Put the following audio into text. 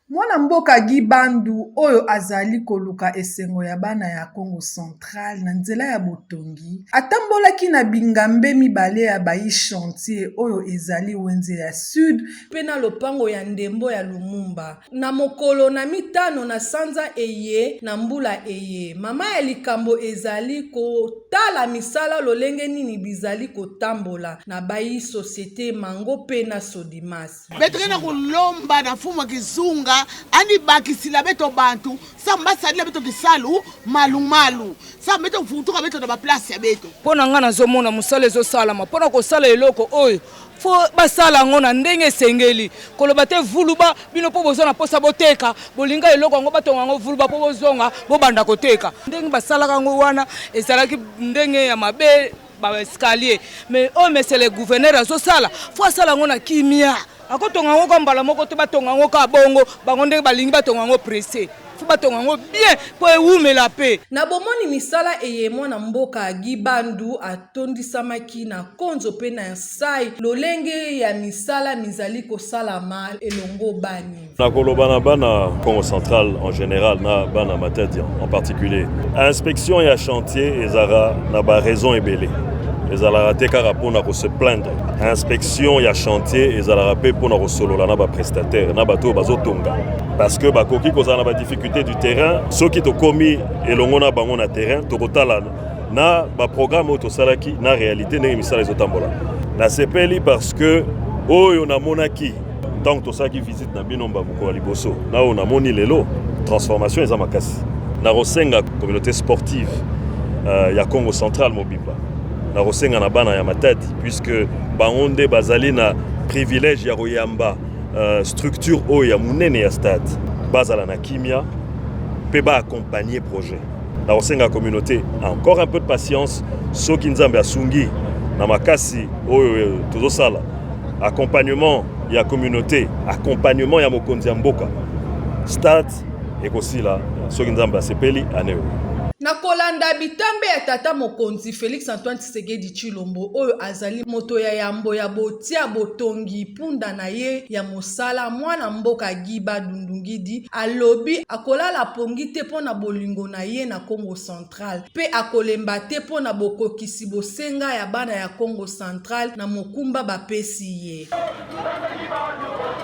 Mwana mboka Guy Bandu oyo azali koluka esengo ya bana ya Kongo Central na nzela ya botongi, atambolaki na bingambe mibale ya bayi chantier oyo ezali wenze ya Sud mpe na lopango ya ndembo ya Lumumba na mokolo na mitano na sanza eye na mbula eye. Mama ya likambo ezali kotala misala lolenge nini bizali kotambola na bayi societe mango mpe na Sodimas. Beto na kulomba na fumu kizunga anibakisila beto bantu sambu basalila beto kisalu malumalu sambu beto futuka beto na baplace ya beto. Mpo na ngai nazomona mosala ezosalama mpo na kosala eloko oyo fo basala yango na ndenge esengeli, koloba te vuluba bino mpo boza na mposa boteka, bolinga eloko yango batonga yango vuluba mpo bozonga bobanda koteka. Ndenge basalaka yango wana ezalaki ndenge ya mabe, ba escalier, mais oyo monsieur le gouverneur azosala fo asala yango na kimia. Akotonga yango ka mbala moko te, batonga yango ka bongo bango ndenge balingi, batonga yango pressé, fo batonga yango bien mpo ewumela mpe. Na bomoni misala eye, mwana mboka Guy Bandu atondisamaki na konzo mpe na nsai lolenge ya misala mizali kosalama elongo bani. Nakoloba na bana Congo Central en général, na bana Matadi en particulier, inspection ya chantier ezalaka na baraison ebele. Ezalaka te kaka mpona kose plaindre. Inspection ya chantier ezalaka mpe mpona kosolola na baprestataire, na bato oyo bazotonga, parce que bakoki kozala na badifficulté du terrain. Soki tokomi elongo na bango na terrain, tokotala na baprogramme oyo tosalaki na réalité ndenge misala ezotambola. Nasepeli parce que oyo namonaki ntango tosalaki visite na bino mokolo ya liboso na oyo namoni lelo, transformation eza makasi. Nakosenga communauté sportive ya Congo Central mobimba, nakosenga na bana ya Matadi, puisque bango nde bazali na privilège ya koyamba structure oyo ya monene ya stade, bazala na kimia mpe baaccompagner projet. Nakosenga communauté encore un peu de patience. Soki Nzambe asungi na makasi oyo tozosala, accompagnement ya communauté, accompagnement ya mokonzi ya mboka, stade ekosila soki Nzambe asepeli ane oyo. Na kolanda bitambe ya tata mokonzi Félix Antoine Tshisekedi Tshilombo oyo azali moto ya yambo ya botia botongi mpunda na ye ya mosala, mwana mboka Guy Bandu Ndungidi alobi akolala pongi te mpo na bolingo na ye na Congo Central mpe akolemba te mpo na bokokisi bosenga ya bana ya Congo Central na mokumba bapesi ye.